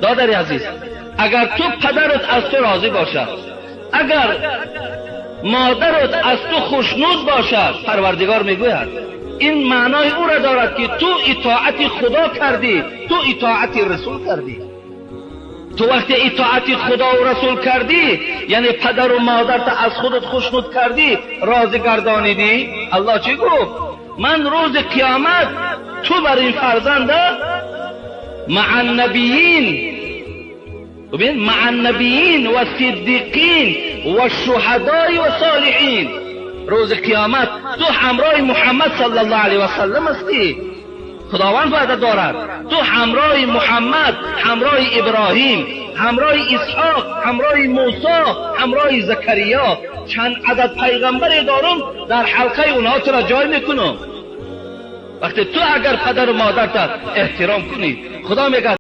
Додари азиз, агар ту падарат аз ту розӣ бошад, агар модарат аз ту хушнуд бошад, Парвардигор мегӯяд, ин маънои ӯро дорад, ки ту итоати Худо кардӣ, ту итоати Расул кардӣ. Ту вақте итоати Худову Расул кардӣ, яъне падару модарта аз худат хушнуд кардӣ, розӣ гардонидӣ, Аллоҳ чӣ гуфт? Ман рӯзи қиёмат ту бар ин фарзанда مع النبیین، ببین، مع النبیین و صدیقین و شهدای و صالحین. روز قیامت تو همراه محمد صلی الله علیه و سلم هستی. خداوند وعده دارد تو همراه محمد، همراه ابراهیم، همراه اسحاق، همراه موسی، همراه زکریا، چند عدد پیغمبر دارم، در حلقه اونها تو را جای میکنم. وقتی تو اگر پدر و مادرت احترام کنی، خدا میگه